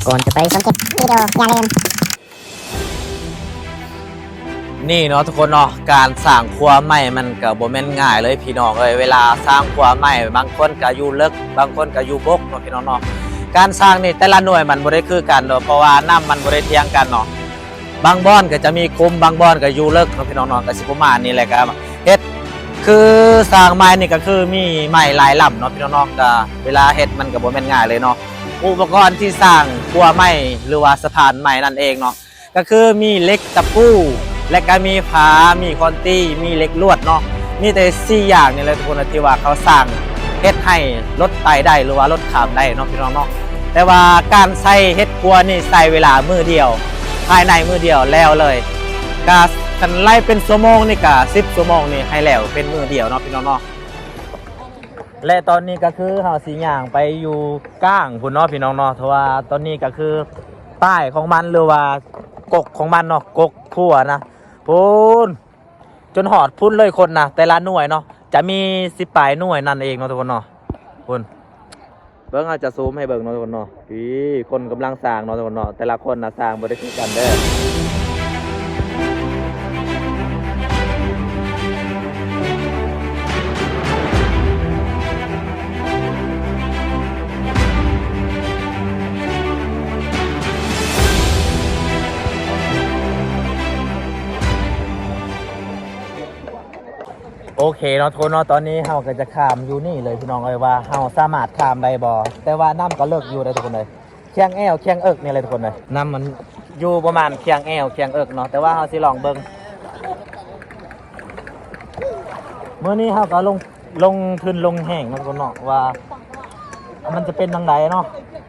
ກ່ອນຈະໄປຊົມຄລິບວິດີໂອ ຢ່າລືມ ນີ້ເນາະທຸກຄົນເນາະ ການສ້າງຂົວໄມ້ມັນກະບໍ່ແມ່ນງ່າຍເລີຍພີ່ນ້ອງເອີຍ. ເວລາສ້າງຂົວໄມ້ ບາງຄົນກະຢູ່ເລິກ ບາງຄົນກະຢູ່ບົກເນາະພີ່ນ້ອງເນາະ. ການສ້າງນີ້ແຕ່ລະໜ່ວຍມັນບໍ່ໄດ້ຄືກັນດອກ ເພາະວ່ານ້ຳມັນບໍ່ໄດ້ທ່ຽງກັນເນາະ. ບາງບ່ອນກະຈະມີຂຸມ ບາງບ່ອນກະຢູ່ເລິກເນາະພີ່ນ້ອງເນາະ. ກະຊິປະມານນີ້ແຫຼະ ກະເຮັດ ຄືສ້າງໄມ້ນີ້ກະຄືມີໄມ້ຫຼາຍລຳເນາະພີ່ນ້ອງເນາະ. ກະເວລາເຮັດມັນກະບໍ່ແມ່ນງ່າຍເລີຍເນາະ. ອຸປະກອນທີ່ສ້າງຂົວໄມ້ ຫຼືວ່າສະພານໄມ້ນັ້ນເອງເນາະ ກະຄືມີເຫຼັກຕະປູ ແລະກະມີຝາ ມີຄອນຕີ ມີເຫຼັກລວດເນາະ. ມີແຕ່ສີ່ຢ່າງນີ້ແຫຼະທຸກຄົນ ທີ່ວ່າເຂົາສ້າງເຮັດໃຫ້ລົດໄຕ່ໄດ້ ຫຼືວ່າລົດຂ້າມໄດ້ເນາະພີ່ນ້ອງເນາະ. ແຕ່ວ່າການໃຊ້ເຮັດຂົວນີ້ໃຊ້ເວລາມື້ດຽວ ພາຍໃນມື້ດຽວແລ້ວເລີຍ. ກະຄັນໄລ່ເປັນຊົ່ວໂມງນີ້ກະສິບຊົ່ວໂມງນີ້ໃຫ້ແລ້ວເປັນມື້ດຽວເນາະພີ່ນ້ອງເນາະ. ແລະຕອນນີ້ກະຄືເຮົາຊິຍ່າງໄປຢູ່ກ້າງພຸ້ນເນາະພີ່ນ້ອງເນາະ. ເພາະວ່າຕອນນີ້ກະຄືປາຍຂອງມັນ ຫຼືວ່າກົກຂອງມັນເນາະ ກົກຂົວນະ ພຸ້ນ ຈົນຮອດພຸ້ນເລີຍຄົນນະ. ແຕ່ລະໜ່ວຍເນາະ ຈະມີສິບປາຍໜ່ວຍນັ້ນເອງເນາະທຸກຄົນເນາະ. ພຸ້ນ ເບິ່ງ ເຮົາຈະຊູມໃຫ້ເບິ່ງເນາະທຸກຄົນເນາະ. ພີ້ ຄົນກຳລັງສ້າງເນາະທຸກຄົນເນາະ. ແຕ່ລະຄົນນະສ້າງບໍ່ໄດ້ຄືກັນເດີ້. ໂອເຄເນາະທຸກຄົນເນາະ ຕອນນີ້ເຮົາກະຈະຂ້າມຢູ່ນີ້ເລີຍພີ່ນ້ອງເອີຍ ວ່າເຮົາສາມາດຂ້າມໄດ້ບໍ່. ແຕ່ວ່ານ້ຳກະເລິກຢູ່ເດີ້ທຸກຄົນເອີຍ ຄຽງແອວຄຽງເອິກນີ້ແຫຼະທຸກຄົນເອີຍ. ນ້ຳມັນຢູ່ປະມານຄຽງແອວຄຽງເອິກເນາະ ແຕ່ວ່າເຮົາຊິລອງເບິ່ງ. ມື້ນີ້ເຮົາກະລົງ ລົງທຶນລົງແຮງເນາະທຸກຄົນເນາະ ວ່າມັນຈະເປັນຈັ່ງໃດເນາະ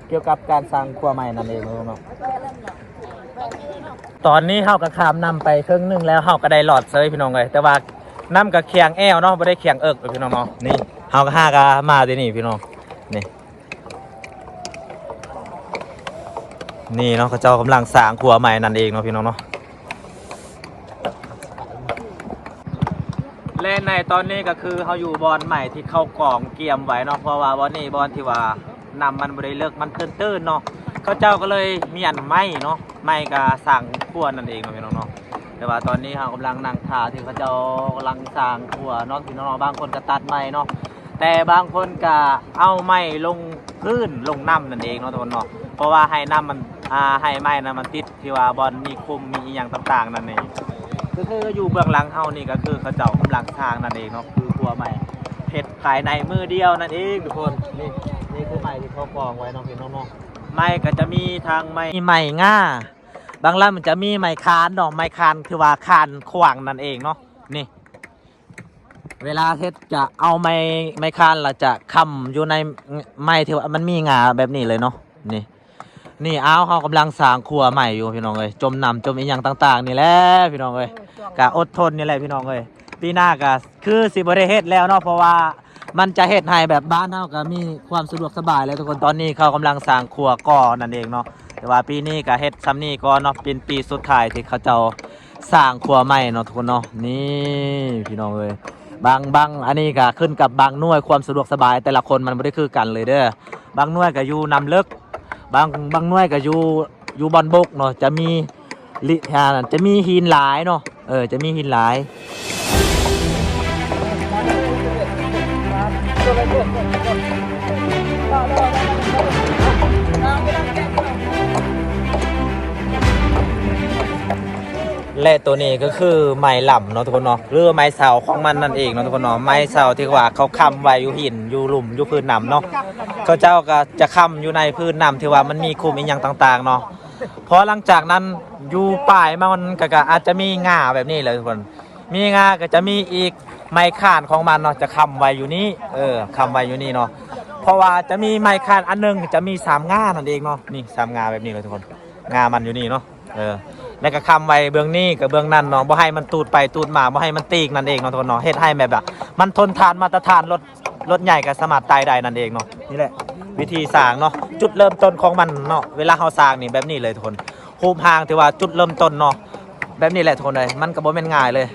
ກ່ຽວກັບການສ້າງຂົວໄມ້ນັ້ນເອງເນາະ. ຕອນນີ້ເຮົາກະຂ້າມນ້ຳໄປເຄິ່ງໜຶ່ງແລ້ວ ເຮົາກະໄດ້ລອດເຊີຍພີ່ນ້ອງເອີຍ. ແຕ່ວ່ານ້ຳກະຄຽງແອວເນາະ ບໍ່ໄດ້ຄຽງເອິກເດີ້ພີ່ນ້ອງເນາະ. ນີ້ເຮົາກະຫາກະມາແຕ່ນີ້ພີ່ນ້ອງ. ນີ້ ນີ້ເນາະ ເຂົາເຈົ້າກຳລັງສ້າງຂົວໃໝ່ນັ້ນເອງເນາະພີ່ນ້ອງເນາະ. ແລະໃນຕອນນີ້ກະຄືເຮົາຢູ່ບ່ອນໃໝ່ທີ່ເຂົາກອງກຽມໄວ້ເນາະ ເພາະວ່າບ່ອນນີ້ບ່ອນທີ່ວ່ານ້ຳມັນບໍ່ໄດ້ເລິກ ມັນຕື້ນໆເນາະ ເຂົາເຈົ້າກະເລີຍມ້ຽນໄມ້ເນາະ ໄມ້ກະສ້າງຂົວນັ້ນເອງເນາະພີ່ນ້ອງເນາະ. ແຕ່ວ່າຕອນນີ້ເຮົາກຳລັງນັ່ງຖ້າທີ່ເຂົາເຈົ້າກຳລັງສ້າງຂົວເນາະພີ່ນ້ອງເນາະ. ບາງຄົນກະຕັດໄມ້ເນາະ ແຕ່ບາງຄົນກະເອົາໄມ້ລົງພື້ນລົງນ້ຳນັ້ນເອງເນາະທຸກຄົນເນາະ ເພາະວ່າໃຫ້ນ້ຳມັນ ອ່າ ໃຫ້ໄມ້ນັ້ນມັນຕິດ ທີ່ວ່າບ່ອນມີຂຸມມີອີ່ຫຍັງຕ່າງໆນັ້ນເອງ. ກະຄືຢູ່ເບື້ອງຫຼັງເຮົານີ້ກະຄືເຂົາເຈົ້າກຳລັງສ້າງນັ້ນເອງເນາະ ຄືຂົວໃໝ່ ເຮັດພາຍໃນມື້ດຽວນັ້ນເອງທຸກຄົນ. ນີ້ ນີ້ຄືໄມ້ທີ່ເຂົາກອງໄວ້ເນາະພີ່ນ້ອງເນາະ. ໄມ້ກະຈະມີທັງໄມ້ ໄມ້ງາ ບາງລຳມັນຈະມີໄມ້ຄານເນາະ ໄມ້ຄານ ຄືວ່າຄານຂວ້າງນັ້ນເອງເນາະ. ນີ້ ເວລາເຮັດຈະເອົາໄມ້ ໄມ້ຄານລະຈະຄ້ຳຢູ່ໃນໄມ້ທີ່ວ່າມັນມີງາແບບນີ້ເລີຍເນາະ. ນີ້ ນີ້ ອ້າວ ເຮົາກຳລັງສ້າງຂົວໃໝ່ຢູ່ພີ່ນ້ອງເອີຍ ຈົມນ້ຳຈົມອີ່ຫຍັງຕ່າງໆນີ້ແຫຼະພີ່ນ້ອງເອີຍ. ກະອົດທົນນີ້ແຫຼະພີ່ນ້ອງເອີຍ ປີໜ້າກະຄືຊິບໍ່ໄດ້ເຮັດແລ້ວເນາະ ເພາະວ່າມັນຈະເຮັດໃຫ້ແບບບ້ານເຮົາກະມີຄວາມສະດວກສະບາຍແລ້ວທຸກຄົນ. ຕອນນີ້ເຂົາກຳລັງສ້າງຂົວກໍ່ນັ້ນເອງເນາະ ແຕ່ວ່າປີນີ້ກະເຮັດຊ່ຳນີ້ກ່ອນເນາະ ເປັນປີສຸດທ້າຍທີ່ເຂົາເຈົ້າ ສ້າງຂົວໃໝ່ເນາະທຸກຄົນເນາະ. ນີ້ພີ່ນ້ອງເອີຍ ບາງ ບາງ ອັນນີ້ກະຂຶ້ນກັບບາງໜ່ວຍຄວາມສະດວກສະບາຍແຕ່ລະຄົນມັນບໍ່ໄດ້ຄືກັນເລີຍເດີ້. ບາງໜ່ວຍກະຢູ່ນ້ຳເລິກ ບາງ ບາງໜ່ວຍກະຢູ່ ຢູ່ບ່ອນບົກເນາະ ຈະມີ ລິ ອ່າ ຈະມີຫີນຫຼາຍເນາະ ເອີ ຈະມີຫີນຫຼາຍ. ແລະໂຕນີ້ກະຄືໄມ້ລຳເນາະທຸກຄົນເນາະ ຫຼືໄມ້ເສົາຂອງມັນນັ້ນເອງເນາະທຸກຄົນເນາະ. ໄມ້ເສົາທີ່ວ່າເຂົາຄ້ຳໄວ້ຢູ່ຫີນ ຢູ່ລຸ່ມ ຢູ່ພື້ນນ້ຳເນາະ ເຂົາເຈົ້າກະຈະຄ້ຳຢູ່ໃນພື້ນນ້ຳທີ່ວ່າມັນມີຂຸມອີ່ຫຍັງຕ່າງໆເນາະ. ພໍຫຼັງຈາກນັ້ນຢູ່ປາຍມັນກະ ກະອາດຈະມີງາແບບນີ້ເລີຍທຸກຄົນ ມີງາກະຈະມີອີກໄມ້ຄານຂອງມັນເນາະ ຈະຄ້ຳໄວ້ຢູ່ນີ້ ເອີ ຄ້ຳໄວ້ຢູ່ນີ້ເນາະ. ເພາະວ່າຈະມີໄມ້ຄານອັນໜຶ່ງຈະມີສາມງານັ້ນເອງເນາະ ນີ້ສາມງາແບບນີ້ເລີຍທຸກຄົນ ງາມັນຢູ່ນີ້ເນາະ ເອີ ແລ້ວກະຄ້ຳໄວ້ເບື້ອງນີ້ກັບເບື້ອງນັ້ນເນາະ ບໍ່ໃຫ້ມັນຕູດໄປຕູດມາ ບໍ່ໃຫ້ມັນຕີກນັ້ນເອງເນາະທຸກຄົນເນາະ. ເຮັດໃຫ້ແບບວ່າມັນທົນທານມາດຕະຖານລົດ ລົດໃຫຍ່ກະສາມາດໄຕ່ໄດ້ນັ້ນເອງເນາະ. ນີ້ແຫຼະວິທີສ້າງເນາະ ຈຸດເລີ່ມຕົ້ນຂອງມັນເນາະ ເວລາເຮົາສ້າງນີ້ແບບນີ້ເລີຍທຸກຄົນ. ຮູບຮ່າງທີ່ວ່າຈຸດເລີ່ມຕົ້ນເນາະ ແບບນີ້ແຫຼະທຸກຄົນເອີຍ ມັນກະບໍ່ແມ່ນງ່າຍເລີຍ.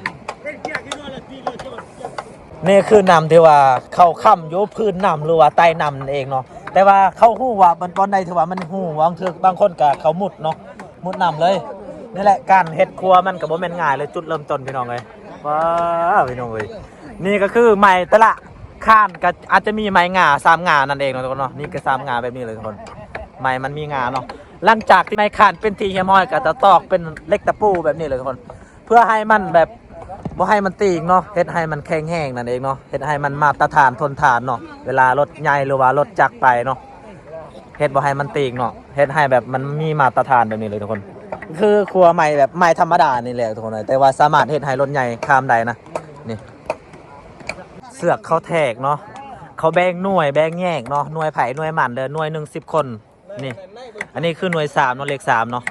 ນີ້ຄືນ້ຳທີ່ວ່າເຂົາຄ້ຳຢູ່ພື້ນນ້ຳ ຫຼືວ່າໃຕ້ນ້ຳນັ້ນເອງເນາະ. ແຕ່ວ່າເຂົາຮູ້ວ່າມັນບ່ອນໃດທີ່ວ່າມັນຮູ້ ບາງເທື່ອບາງຄົນກໍເຂົາມຸດເນາະ ມຸດນ້ຳເລີຍ. ນີ້ແຫຼະ ການເຮັດຄົວມັນກໍບໍ່ແມ່ນງ່າຍເລີຍ ຈຸດເລີ່ມຕົ້ນ ພີ່ນ້ອງເອີຍ. ວ້າວ ພີ່ນ້ອງເອີຍ ນີ້ກໍຄືໄມ້ແຕ່ລະຄານ ກໍອາດຈະມີໄມ້ງ່າ ສາມງ່ານັ້ນເອງເນາະ ທຸກຄົນເນາະ. ນີ້ກໍສາມງ່າແບບນີ້ເລີຍ ທຸກຄົນ ໄມ້ມັນມີງ່າເນາະ. ຫຼັງຈາກທີ່ໄມ້ຄານເປັນທີ່ຮຽບຮ້ອຍ ກໍຈະຕອກເປັນເຫຼັກຕະປູແບບນີ້ເລີຍ ທຸກຄົນ ເພື່ອໃຫ້ມັນແບບ ບໍ່ໃຫ້ມັນຕີກເນາະ ເຮັດໃຫ້ມັນແຂງແຮງນັ້ນເອງເນາະ ເຮັດໃຫ້ມັນມາດຕະຖານ ທົນທານເນາະ ເວລາລົດໃຫຍ່ ຫຼືວ່າລົດຈັກໄປເນາະ ເຮັດບໍ່ໃຫ້ມັນຕີກເນາະ ເຮັດໃຫ້ແບບມັນມີມາດຕະຖານແບບນີ້ເລີຍ ທຸກຄົນ. ຄືຄົວໄມ້ແບບໄມ້ທຳມະດານີ້ແຫຼະ ທຸກຄົນເອີຍ ແຕ່ວ່າສາມາດເຮັດໃຫ້ລົດໃຫຍ່ຂ້າມໄດ້ນະ. ນີ້ ເຊືອກເຂົາແທກເນາະ ເຂົາແບ່ງໜ່ວຍ ແບ່ງແຍກເນາະ ໜ່ວຍໃຜໜ່ວຍມັນເດີ ໜ່ວຍໜຶ່ງສິບຄົນ. ນີ້ ອັນນີ້ຄືໜ່ວຍສາມເນາະ ເລກສາມເນາະ.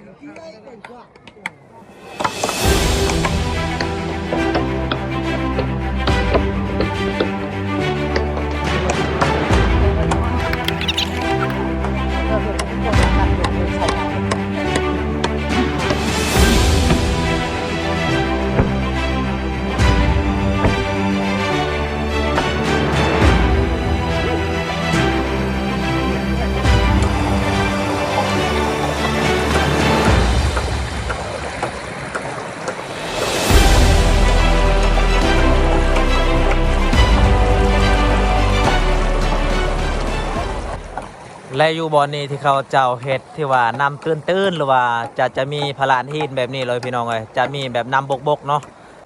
ແລະ ຢູ່ບ່ອນນີ້ທີ່ເຂົາເຈົ້າເຮັດ ທີ່ວ່ານ້ຳຕື້ນໆ ຫຼືວ່າຈະ ຈະມີພະລານຫີນແບບນີ້ເລີຍ ພີ່ນ້ອງເອີຍ ຈະມີແບບນ້ຳບົກໆເນາະ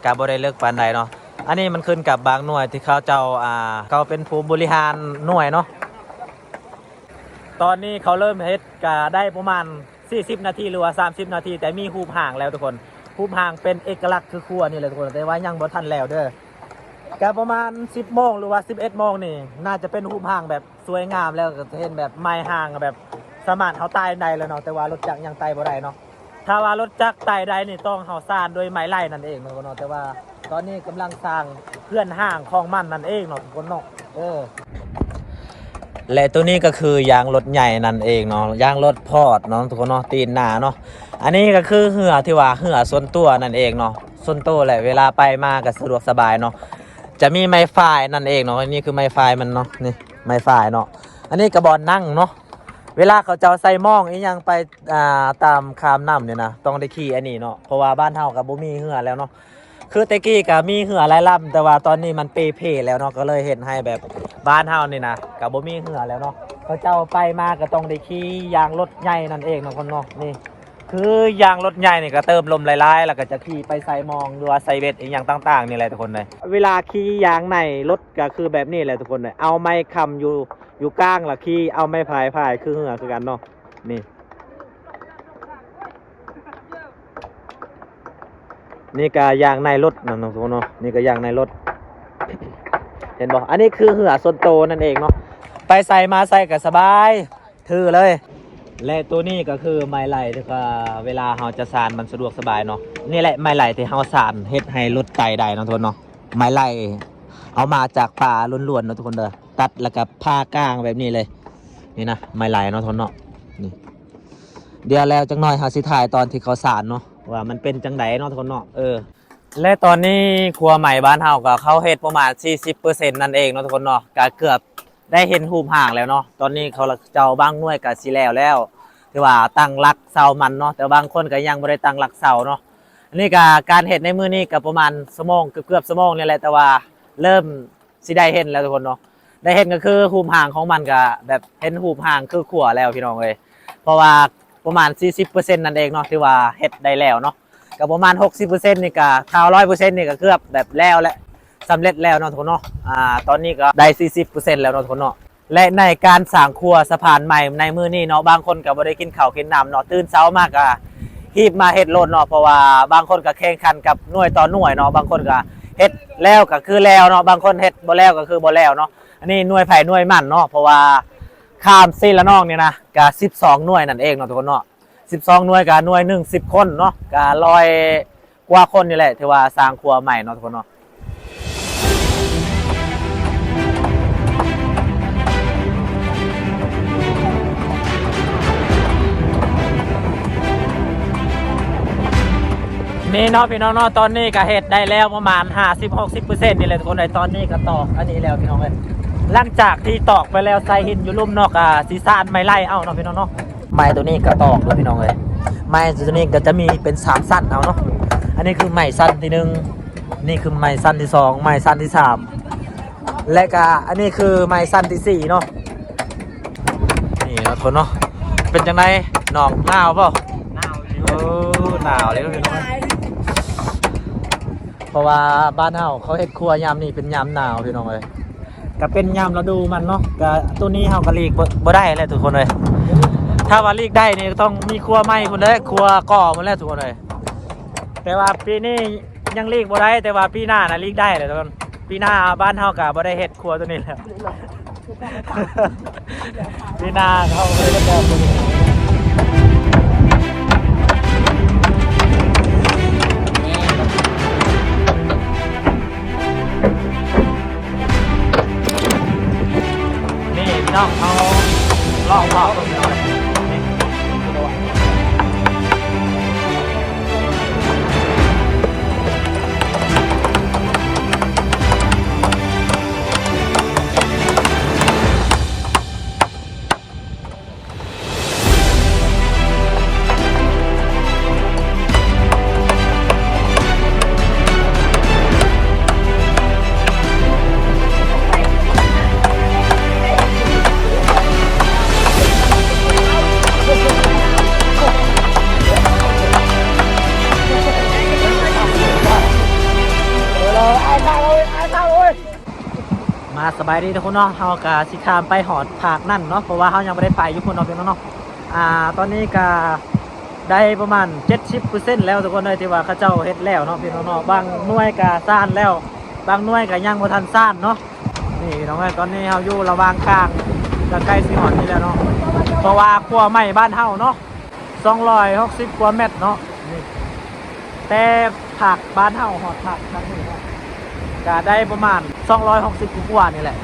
ກະບໍ່ໄດ້ເລິກປານໃດເນາະ. ອັນນີ້ມັນຂຶ້ນກັບບາງໜ່ວຍທີ່ເຂົາເຈົ້າ ອ່າ ເຂົາເປັນຜູ້ບໍລິຫານໜ່ວຍເນາະ. ຕອນນີ້ເຂົາເລີ່ມເຮັດກະໄດ້ປະມານສີ່ສິບນາທີ ຫຼືວ່າສາມສິບນາທີ ແຕ່ມີຮູບຮ່າງແລ້ວ ທຸກຄົນ. ຮູບຮ່າງເປັນເອກະລັກຄືຄົວນີ້ແຫຼະ ທຸກຄົນ ແຕ່ວ່າຍັງບໍ່ທັນແລ້ວເດີ. ກະປະມານສິບໂມງ ຫຼືວ່າສິບເອັດໂມງນີ້ ໜ້າຈະເປັນຮູບຮ່າງແບບ ສວຍງາມແລ້ວ ກໍຈະເຫັນແບບໄມ້ຮ່າງແບບສາມາດເຮົາໄຕ່ໄດ້ແລ້ວເນາະ ແຕ່ວ່າລົດຈັກຍັງໄຕ່ບໍ່ໄດ້ເນາະ. ຖ້າວ່າລົດຈັກໄຕ່ໄດ້ນີ້ ຕ້ອງເຮົາສານດ້ວຍໄມ້ໄລ່ນັ້ນເອງເນາະ ແຕ່ວ່າຕອນນີ້ກຳລັງສ້າງເຮືອນຮ່າງຂອງມັນນັ້ນເອງເນາະ ທຸກຄົນເນາະ. ເອີ ແລະ ໂຕນີ້ກໍຄືຢາງລົດໃຫຍ່ນັ້ນເອງເນາະ ຢາງລົດພອດເນາະ ທຸກຄົນເນາະ ຕີນໜ້າເນາະ. ອັນນີ້ກໍຄືເຮືອທີ່ວ່າເຮືອສ່ວນຕົວນັ້ນເອງເນາະ ສ່ວນໂຕແຫຼະ ເວລາໄປມາກໍສະດວກສະບາຍເນາະ. ຈະມີໄມ້ຝ້າຍນັ້ນເອງເນາະ ອັນນີ້ຄືໄມ້ຝ້າຍມັນເນາະ ນີ້ໄມ້ຝ້າຍເນາະ. ອັນນີ້ກະບ່ອນນັ່ງເນາະ ເວລາເຂົາເຈົ້າໃສ່ມອງອີ່ຫຍັງໄປ ອ່າ ຕາມຂ້າມນ້ຳນີ້ນະ ຕ້ອງໄດ້ຂີ່ອັນນີ້ເນາະ ເພາະວ່າບ້ານເຮົາກະບໍ່ມີເຮືອແລ້ວເນາະ. ຄືແຕ່ກີ້ກະມີເຮືອຫຼາຍລຳ ແຕ່ວ່າຕອນນີ້ມັນເປ່ເພແລ້ວເນາະ ກໍເລີຍເຮັດໃຫ້ແບບບ້ານເຮົານີ້ນະ ກະບໍ່ມີເຮືອແລ້ວເນາະ. ເຂົາເຈົ້າໄປມາກະຕ້ອງໄດ້ຂີ່ຢາງລົດໃຫຍ່ນັ້ນເອງເນາະ ຄົນເນາະ. ນີ້ ຄືຢາງລົດໃຫຍ່ນີ້ກະເຕີມລົມຫຼາຍໆ ແລ້ວກະຈະຂີ່ໄປໃສ່ມອງ ຫຼືວ່າໃສ່ເບັດອີ່ຫຍັງຕ່າງໆນີ້ແຫຼະ ທຸກຄົນເອີຍ. ເວລາຂີ່ຢາງໃນລົດກະຄືແບບນີ້ແຫຼະ ທຸກຄົນເອີຍ ເອົາໄມ້ຄ້ຳຢູ່ ຢູ່ກາງ ແລ້ວຂີ່ເອົາໄມ້ພາຍພາຍ ຄືເຮືອຄືກັນເນາະ. ນີ້ ນີ້ກະຢາງໃນລົດເນາະ ທຸກຄົນເນາະ ນີ້ກະຢາງໃນລົດ ເຫັນບໍ່? ອັນນີ້ຄືເຮືອສ່ວນໂຕນັ້ນເອງເນາະ ໄປໃສມາໃສກະສະບາຍ ຖືເລີຍ. ແລະ ໂຕນີ້ກໍຄືໄມ້ໄຫຼທີ່ວ່າເວລາເຮົາຈະສານມັນສະດວກສະບາຍເນາະ. ນີ້ແຫຼະໄມ້ໄຫຼທີ່ເຮົາສານເຮັດໃຫ້ລົດໄຕ່ໄດ້ເນາະ ທຸກຄົນເນາະ. ໄມ້ໄຫຼເອົາມາຈາກປ່າລ້ວນໆເນາະ ທຸກຄົນເດີ. ຕັດແລ້ວກໍຜ່າກາງແບບນີ້ເລີຍ. ນີ້ນະ ໄມ້ໄຫຼເນາະ ທຸກຄົນເນາະ. ນີ້ ດຽວແລ້ວຈັກໜ້ອຍເຮົາຊິຖ່າຍຕອນທີ່ເຂົາສານເນາະ ວ່າມັນເປັນຈັ່ງໃດເນາະ ທຸກຄົນເນາະ. ເອີ ແລະ ຕອນນີ້ຄົວໄມ້ບ້ານເຮົາກໍເຂົາເຮັດປະມານສີ່ສິບເປີເຊັນນັ້ນເອງເນາະ ທຸກຄົນເນາະ. ກໍເກືອບ ໄດ້ເຫັນຮູບຮ່າງແລ້ວເນາະ. ຕອນນີ້ເຂົາເຈົ້າບາງໜ່ວຍກະຊິແລ້ວແລ້ວ ຖືວ່າຕັ້ງຫຼັກເສົາມັນເນາະ, ແຕ່ບາງຄົນກະຍັງບໍ່ໄດ້ຕັ້ງຫຼັກເສົາເນາະ. ອັນນີ້ກະການເຮັດໃນມື້ນີ້ກະປະມານຊົ່ວໂມງ ເກືອບໆຊົ່ວໂມງນີ້ແຫຼະ ແຕ່ວ່າເລີ່ມຊິໄດ້ເຫັນແລ້ວທຸກຄົນເນາະ. ໄດ້ເຫັນກະຄືຮູບຮ່າງຂອງມັນກະແບບເຫັນຮູບຮ່າງຄືຂົວແລ້ວພີ່ນ້ອງເອີຍ ເພາະວ່າປະມານສີ່ສິບເປີເຊັນນັ້ນເອງເນາະ ຖືວ່າເຮັດໄດ້ແລ້ວເນາະ. ກໍປະມານຫົກສິບເປີເຊັນນີ້ກໍ ຖ້າຮ້ອຍເປີເຊັນນີ້ກໍເກືອບແບບແລ້ວແຫຼະ ສຳເລັດແລ້ວເນາະທຸກຄົນເນາະ. ອາ ຕອນນີ້ກໍໄດ້ສີ່ສິບເປີເຊັນແລ້ວເນາະທຸກຄົນເນາະ. ແລະ ໃນການສ້າງຄົວສະພານໃໝ່ໃນມື້ນີ້ເນາະ, ບາງຄົນກໍບໍ່ໄດ້ກິນເຂົ້າກິນນ້ຳເນາະ, ຕື່ນເຊົ້າມາກໍຮີບມາເຮັດໂລດເນາະ, ເພາະວ່າບາງຄົນກໍແຂ່ງຂັນກັບໜ່ວຍຕໍ່ໜ່ວຍເນາະ, ບາງຄົນກໍເຮັດແລ້ວກໍຄືແລ້ວເນາະ, ບາງຄົນເຮັດບໍ່ແລ້ວກໍຄືບໍ່ແລ້ວເນາະ. ອັນນີ້ໜ່ວຍໃຜໜ່ວຍມັນເນາະ, ເພາະວ່າຂ້າມສີລະນອງນີ້ນະ ກໍສິບສອງໜ່ວຍນັ້ນເອງເນາະທຸກຄົນເນາະ. ສິບສອງໜ່ວຍກະໜ່ວຍໜຶ່ງສິບຄົນເນາະ ກະຮ້ອຍກວ່າຄົນນີ້ແຫຼະ ຖືວ່າສ້າງຄົວໃໝ່ເນາະທຸກຄົນເນາະ. ໃນ ນີ້ເນາະພີ່ນ້ອງເນາະ ຕອນນີ້ກໍເຮັດໄດ້ແລ້ວປະມານຫ້າສິບ ຫົກສິບເປີເຊັນນີ້ແຫຼະທຸກຄົນເອີຍ. ຕອນນີ້ກໍຕອກອັນນີ້ແລ້ວພີ່ນ້ອງເອີຍ. ຫຼັງຈາກທີ່ຕອກໄປແລ້ວ ໃສ່ຫີນຢູ່ລຸ່ມເນາະ ກໍຊິຊານໄມ້ໄລ່ເອົາເນາະພີ່ນ້ອງເນາະ. ໄມ້ຕົວນີ້ກໍຕອກແລ້ວພີ່ນ້ອງເອີຍ. ໄມ້ຕົວນີ້ກໍຈະມີເປັນສາມຊັ້ນເອົາເນາະ. ອັນນີ້ຄືໄມ້ຊັ້ນທີໜຶ່ງ ນີ້ຄືໄມ້ຊັ້ນທີສອງ ໄມ້ຊັ້ນທີສາມ ແລະກະອັນນີ້ຄືໄມ້ຊັ້ນທີສີ່ເນາະ. ນີ້ເນາະທຸກຄົນເນາະ ເປັນຈັ່ງໃດ ນ້ອງ ໜາວບໍ່? ໜາວຢູ່ ເອີ ໜາວເລີຍພີ່ນ້ອງ. ເພາະວ່າບ້ານເຮົາເຂົາເຮັດຄົວຍາມນີ້ເປັນຍາມໜາວພີ່ນ້ອງເອີຍ. ກະເປັນຍາມລະດູມັນເນາະ ກະໂຕນີ້ເຮົາກະຫຼີກບໍ່ ບໍ່ໄດ້ແຫຼະທຸກຄົນເອີຍ. ຖ້າວ່າຫຼີກໄດ້ນີ້ຕ້ອງມີຄົວໃໝ່ພຸ້ນແຫຼະ ຄົວກໍ່ພຸ້ນແຫຼະທຸກຄົນເອີຍ. ແຕ່ວ່າປີນີ້ຍັງຫຼີກບໍ່ໄດ້ ແຕ່ວ່າປີໜ້ານະຫຼີກໄດ້ແຫຼະທຸກຄົນ. ປີໜ້າບ້ານເຮົາກະບໍ່ໄດ້ເຮັດຄົວໂຕນີ້ແລ້ວ. ປີໜ້າເຮົາບໍ່ໄດ້ເຮັດແລ້ວ. ນີ້ພີ່ນ້ອງ ເຮົາລອງເວົ້າເບິ່ງເນາະ. ມາ ສະບາຍດີທຸກຄົນເນາະ. ເຮົາກະຊິຂ້າມໄປຮອດພາກນັ້ນເນາະ ເພາະວ່າເຮົາຍັງບໍ່ໄດ້ໄປຢູ່ພຸ້ນເນາະພີ່ນ້ອງເນາະ. ອາ ຕອນນີ້ກະໄດ້ປະມານເຈັດສິບເປີເຊັນແລ້ວທຸກຄົນເອີຍ ທີ່ວ່າເຂົາເຈົ້າເຮັດແລ້ວເນາະພີ່ນ້ອງເນາະ. ບາງໜ່ວຍກະຊານແລ້ວ ບາງໜ່ວຍກະຍັງບໍ່ທັນຊານເນາະ. ນີ້ພີ່ນ້ອງເອີຍ ຕອນນີ້ເຮົາຢູ່ລະຫວ່າງກາງ ກະໃກ້ຊິຮອດນີ້ແລ້ວເນາະ ເພາະວ່າຂົວໃໝ່ບ້ານເຮົາເນາະ ສອງຮ້ອຍຫົກສິບກວ່າແມັດເນາະ. ນີ້ ແຕ່ພາກບ້ານເຮົາຮອດພາກທາງນີ້ເນາະ ກະໄດ້ປະມານສອງຮ້ອຍຫົກສິບກວ່ານີ້ແຫຼະ.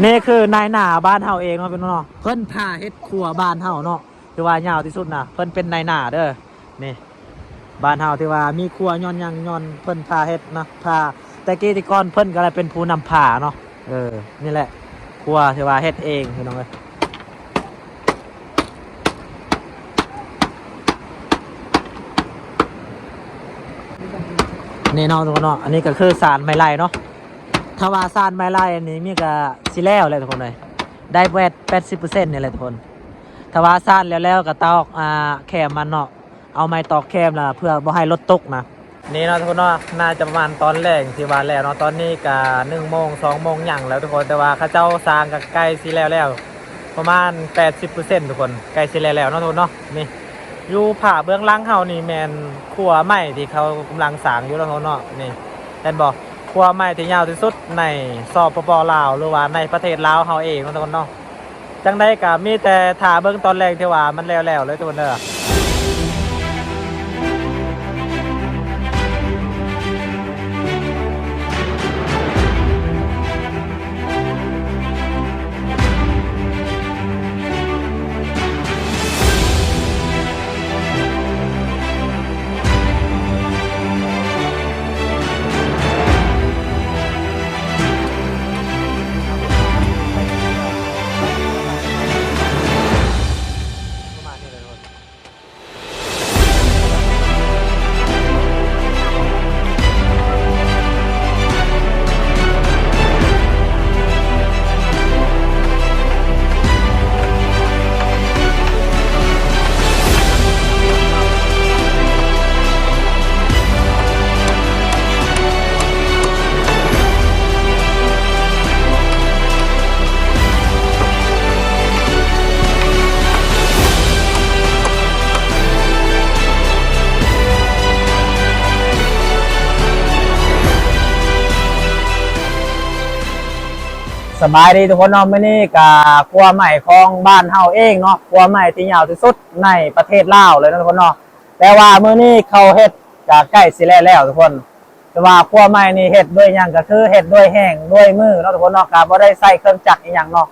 ນີ້ຄືນາຍໜ້າບ້ານເຮົາເອງເນາະພີ່ນ້ອງເນາະ ເພິ່ນພາເຮັດຂົວບ້ານເຮົາເນາະ ຖືວ່າຍາວທີ່ສຸດນະ ເພິ່ນເປັນນາຍໜ້າເດີ. ນີ້ ບ້ານເຮົາທີ່ວ່າມີຂົວຍ້ອນຫຍັງ ຍ້ອນເພິ່ນພາເຮັດນະ ພາ ແຕ່ກີ້ແຕ່ກ່ອນເພິ່ນກໍໄດ້ເປັນຜູ້ນຳພາເນາະ. ເອີ ນີ້ແຫຼະ ຂົວທີ່ວ່າເຮັດເອງພີ່ນ້ອງເອີຍ. ແນ່ນອນທຸກຄົນເນາະ ອັນນີ້ກໍຄືຊານໄມ້ໄລ່ເນາະ. ຖ້າວ່າຊານໄມ້ໄລ່ອັນນີ້ມີກໍຊິແລ້ວແຫຼະທຸກຄົນເອີຍ ໄດ້ແປດ ແປດສິບເປີເຊັນນີ້ແຫຼະທຸກຄົນ. ຖ້າວ່າຊານແລ້ວໆກໍຕອກ ອ່າ ແຄມມັນເນາະ ເອົາໄມ້ຕອກແຄມລະ ເພື່ອບໍ່ໃຫ້ລົດຕົກນະ. ນີ້ເນາະທຸກຄົນເນາະ ໜ້າຈະປະມານຕອນແລງທີ່ວ່າແລ້ວເນາະ. ຕອນນີ້ກະໜຶ່ງໂມງ ສອງໂມງຫຍັງແລ້ວທຸກຄົນ ແຕ່ວ່າເຂົາເຈົ້າສ້າງກະໃກ້ຊິແລ້ວແລ້ວ ປະມານແປດສິບເປີເຊັນທຸກຄົນ ໃກ້ຊິແລ້ວແລ້ວເນາະທຸກຄົນເນາະ. ນີ້ ຢູ່ພາບເບື້ອງຫຼັງເຮົານີ້ແມ່ນຂົວໃໝ່ທີ່ເຂົາກຳລັງສ້າງຢູ່ເນາະທຸກຄົນເນາະ. ນີ້ ເຫັນບໍ່ ຂົວໃໝ່ທີ່ຍາວທີ່ສຸດໃນ ສປປ ລາວ ຫຼືວ່າໃນປະເທດລາວເຮົາເອງເນາະທຸກຄົນເນາະ. ຈັ່ງໃດກໍມີແຕ່ຖ້າເບິ່ງຕອນແລງທີ່ວ່າມັນແລ້ວໆເລີຍທຸກຄົນເດີ. ສະບາຍດີທຸກຄົນເນາະ ມື້ນີ້ກະຄົວໃໝ່ຂອງບ້ານເຮົາເອງເນາະ ຄົວໃໝ່ທີ່ຍາວທີ່ສຸດໃນປະເທດລາວເລີຍເນາະທຸກຄົນເນາະ. ແຕ່ວ່າມື້ນີ້ເຂົາເຮັດກະໃກ້ຊິແລ້ວແລ້ວທຸກຄົນ. ແຕ່ວ່າຄົວໃໝ່ນີ້ເຮັດດ້ວຍຫຍັງ ກະຄືເຮັດດ້ວຍແຮງດ້ວຍມືເນາະທຸກຄົນເນາະ ກະບໍ່ໄດ້ໃຊ້ເຄື່ອງຈັກອີ່ຫຍັງເນາະ.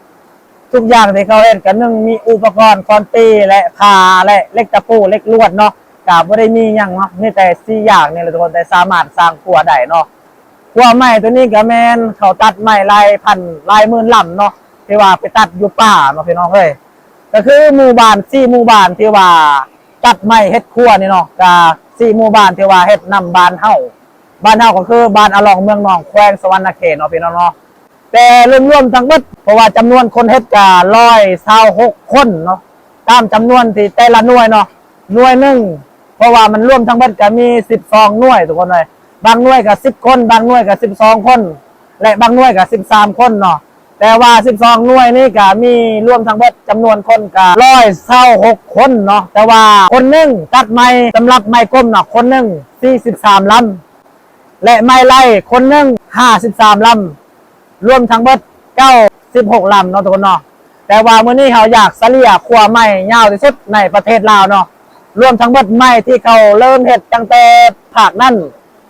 ທຸກຢ່າງທີ່ເຂົາເຮັດກະໜຶ່ງມີອຸປະກອນຄອນຕີ ແລະ ຜ້າ ແລະ ເຫຼັກຕະປູ ເຫຼັກລວດເນາະ ກ ກໍບໍ່ໄດ້ມີຫຍັງເນາະ ມີແຕ່ສີ່ຢ່າງນີ້ແຫຼະທຸກຄົນ ທີ່ສາມາດສ້າງຄົວໄດ້ເນາະ. ຄົວໄມ້ໂຕນີ້ກໍແມ່ນເຂົາຕັດໄມ້ຫຼາຍພັນຫຼາຍໝື່ນລຳເນາະ ທີ່ວ່າໄປຕັດຢູ່ປ່າເນາະ ພີ່ນ້ອງເອີຍ. ກໍຄືໝູ່ບ້ານສີ່ໝູ່ບ້ານທີ່ວ່າຕັດໄມ້ເຮັດຄົວນີ້ເນາະ ກໍສີ່ໝູ່ບ້ານທີ່ວ່າເຮັດນຳບ້ານເຮົາ. ບ້ານເຮົາກໍຄືບ້ານອາຫຼອງ ເມືອງໜອງ ແຂວງສະຫວັນນະເຂດເນາະ ພີ່ນ້ອງເນາະ. ແຕ່ລວມໆທັງເບິດ ເພາະວ່າຈຳນວນຄົນເຮັດກະຮ້ອຍຊາວຫົກຄົນເນາະ ຕາມຈຳນວນທີ່ແຕ່ລະໜ່ວຍເນາະ ໜ່ວຍໜຶ່ງ ເພາະວ່າມັນລວມທັງເບິດກະມີສິບສອງໜ່ວຍທຸກຄົນເອີຍ. ບາງໜ່ວຍກະສິບຄົນ ບາງໜ່ວຍກະສິບສອງຄົນ ແລະ ບາງໜ່ວຍກະສິບສາມຄົນເນາະ. ແຕ່ວ່າສິບສອງໜ່ວຍນີ້ກະມີລວມທັງເບິດຈຳນວນຄົນກະຮ້ອຍຊາວຫົກຄົນເນາະ. ແຕ່ວ່າຄົນໜຶ່ງຕັດໄມ້ສຳລັບໄມ້ກົມເນາະ ຄົນໜຶ່ງສີ່ສິບສາມລຳ ແລະ ໄມ້ໄລ່ຄົນໜຶ່ງຫ້າສິບສາມລຳ ລວມທັງເບິດເກົ້າສິບຫົກລຳເນາະທຸກຄົນເນາະ. ແຕ່ວ່າມື້ນີ້ເຮົາຢາກສະເລ່ຍຂົວໄມ້ຍາວທີ່ສຸດໃນປະເທດລາວເນາະ ລວມທັງເບິດໄມ້ທີ່ເຂົາເລີ່ມເຮັດຕັ້ງແຕ່ພາກນັ້ນ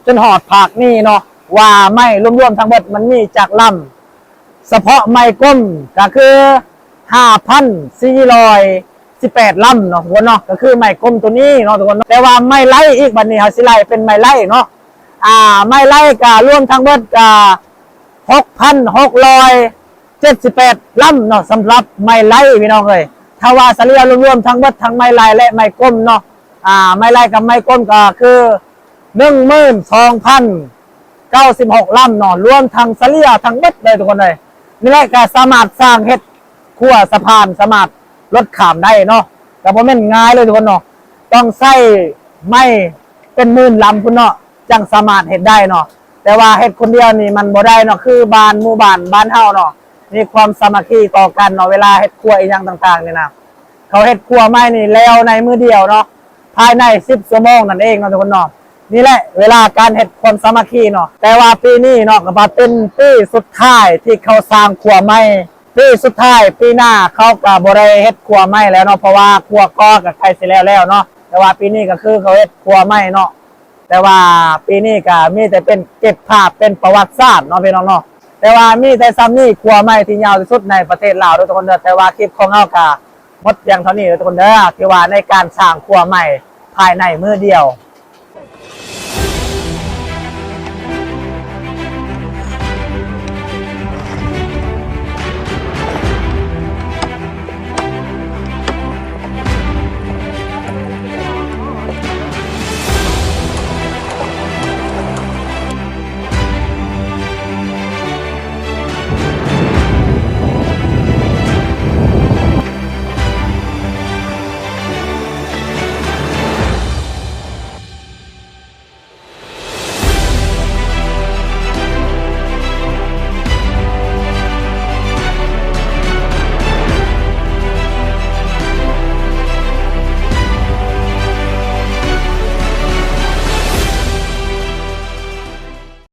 ຈົນຮອດພາກນີ້ເນາະ ວ່າໄມ້ລວມໆທັງເບິດມັນມີຈັກລຳ. ສະເພາະໄມ້ກົມກໍຄືຫ້າພັນສີ່ຮ້ອຍສິບແປດລຳເນາະທຸກຄົນເນາະ ກໍຄືໄມ້ກົມໂຕນີ້ເນາະທຸກຄົນເນາະ. ແຕ່ວ່າໄມ້ໄລ່ອີກ ບັດນີ້ເຮົາຊິໄລ່ເປັນໄມ້ໄລ່ເນາະ ອ່າ ໄມ້ໄລ່ກໍລວມທັງເບິດກໍຫົກພັນຫົກຮ້ອຍເຈັດສິບແປດລຳເນາະ ສຳລັບໄມ້ໄລ່ພີ່ນ້ອງເອີຍ. ຖ້າວ່າສະເລ່ຍລວມໆທັງເບິດທັງໄມ້ໄລ່ ແລະ ໄມ້ກົມເນາະ ອ່າ ໄມ້ໄລ່ກັບໄມ້ກົມກໍຄືໜຶ່ງໝື່ນສອງພັນເກົ້າສິບຫົກລຳເນາະ ລວມທັງສະເລ່ຍທັງເບິດເລີຍທຸກຄົນເອີຍ. ນີ້ແຫຼະກໍສາມາດສ້າງເຮັດຂົວສະພານ ສາມາດລົດຂ້າມໄດ້ເນາະ ກໍບໍ່ແມ່ນງ່າຍເລີຍທຸກຄົນເນາະ. ຕ້ອງໃຊ້ໄມ້ເປັນໝື່ນລຳພຸ້ນເນາະ ຈັ່ງສາມາດເຮັດໄດ້ເນາະ. ແຕ່ວ່າເຮັດຄົນດຽວນີ້ມັນບໍ່ໄດ້ເນາະ ຄືບ້ານໝູ່ບ້ານ ບ້ານເຮົາເນາະ ມີຄວາມສາມັກຄີຕໍ່ກັນເນາະ ເວລາເຮັດຄົວອີ່ຫຍັງຕ່າງໆນີ້ນະ. ເຂົາເຮັດຂົວໄມ້ນີ້ແລ້ວໃນມື້ດຽວເນາະ ພາຍໃນສິບຊົ່ວໂມງນັ້ນເອງເນາະທຸກຄົນເນາະ. ນີ້ແຫຼະເວລາການເຮັດຄວາມສາມັກຄີເນາະ. ແຕ່ວ່າປີນີ້ເນາະ ກໍວ່າເປັນປີສຸດທ້າຍທີ່ເຂົາສ້າງຂົວໄມ້ ປີສຸດທ້າຍ ປີໜ້າເຂົາກໍບໍ່ໄດ້ເຮັດຂົວໄມ້ແລ້ວເນາະ ເພາະວ່າຂົວກໍກໍໃກ້ຊິແລ້ວແລ້ວເນາະ. ແຕ່ວ່າປີນີ້ກໍຄືເຂົາເຮັດຂົວໄມ້ເນາະ ແຕ່ວ່າປີນີ້ກໍມີແຕ່ເປັນເກັບພາບເປັນປະຫວັດສາດເນາະ ພີ່ນ້ອງເນາະ. ແຕ່ວ່າມີແຕ່ຊ່ຳນີ້ ຂົວໄມ້ທີ່ຍາວທີ່ສຸດໃນປະເທດລາວເດີທຸກຄົນເດີ. ແຕ່ວ່າຄລິບຂອງເຮົາກໍໝົດພຽງເທົ່ານີ້ເດີທຸກຄົນເດີ ທີ່ວ່າໃນການສ້າງຂົວໄມ້ພາຍໃນມື້ດຽວ